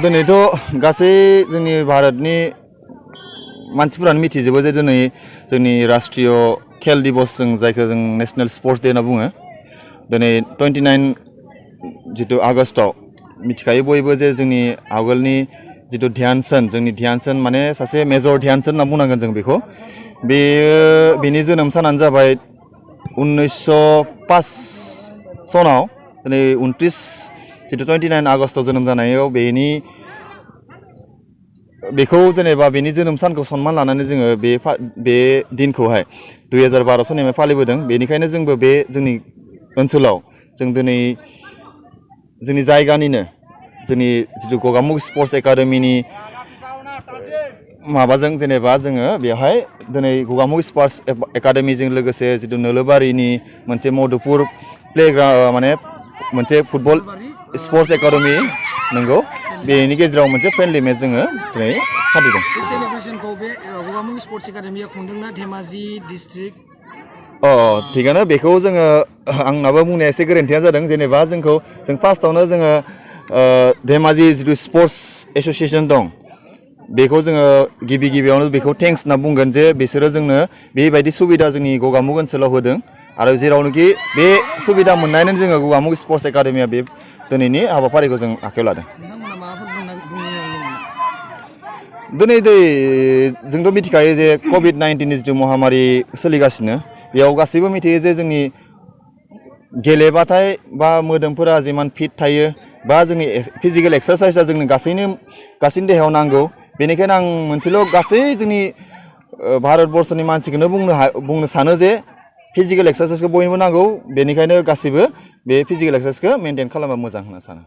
दिनैथ' गासै जोंनि भारतनि मानसिफोरानो मिथिजोबो जे दिनै जोंनि राष्ट्रीय खेल दिवस जों जायखौ जों नेशनेल स्पर्ट्स डे होनना बुङो। दिनै 29 जितु आगस्टआव मिथिखायो बयबो जे जोंनि आगोलनि जितु ध्यानचंद जोंनि ध्यानचंद माने सासे मेजर ध्यानचंद होनना बुंनांगोन जों बेखौ। बेनि जोनोम सानानो जाबाय 1905 सनाव दिनै 29 आगस्टआव जोनोम जानायाव बेखौ जेनेबा बेनि जोनोम सानखौ सनमान लानानै जोङो बे दिनखौहाय 2012 सननिफ्राय फालिबोदों। बेनिखायनो जोंबो बे जोंनि ओनसोलाव जों दिनै जोंनि जायगानिनो जोंनि जितु गगामुग स्पर्ट्स एकाडेमिनि माबाजों जेनेबा जोङो बेवहाय दिनै गगामुग स्पर्ट्स एकाडेमिजों लोगोसे जितु नोलोबारिनि मोनसे मधुपुर प्लेग्राउन्ड माने मोनसे फुटबल स्पर्ट्स एकाडेमि नंगौ बेनि गेजेराव मोनसे फ्रेन्डलि मेच जोङो दिनै फालिदों। बे सेलेब्रेसनखौ बे गगामुग स्पर्ट्स एकाडेमिया खुंदोंना धेमाजि डिस्ट्रिक्ट? थिगानो बेखौ जोङो आंनाबो बुंनाया एसे गोरोन्थिया जादों। जेनेबा जों फार्स्टआवनो जोङो धेमाजि जितु स्पर्ट्स एस'सिएशन दं बेखौ जोङो गिबियावनो बेखौ थेंक्स होनना बुंगोन जे बिसोरो जोंनो बेबायदि सुबिदा जोंनि गगामुग ओनसोलाव होदों आरो जेरावनोखि बे सुबिदा मोननायजों जोङो गगामुग स्पर्ट्स एकाडेमिया बे दिनैनि हाबाफारिखौ जों आखायाव लादों। नोंथांमोना माबाफोर बुंनो दिनै जोंथ' मिथिखायो जे COVID-19 जितु महामारि सोलिगासिनो बेयाव गासैबो मिथियो जे जोंनि गेलेबाथाय बा मोदोमफोरा जिमान फिट थायो बा जोंनि फिजिकेल एक्सारसाइसआ जोंनो गासैनि देहायाव नांगौ। बेनिखायनो आं मोनसेल' गासै जोंनि भारतबर्षनि मानसिखौनो बुंनो सानो जे फिजिकेल एक्सारसाइसखौ बयनोबो नांगौ। बेनिखायनो गासैबो बे फिजिकेल एक्सारसाइसखौ मेनटेन खालामबा मोजां होनना सानो।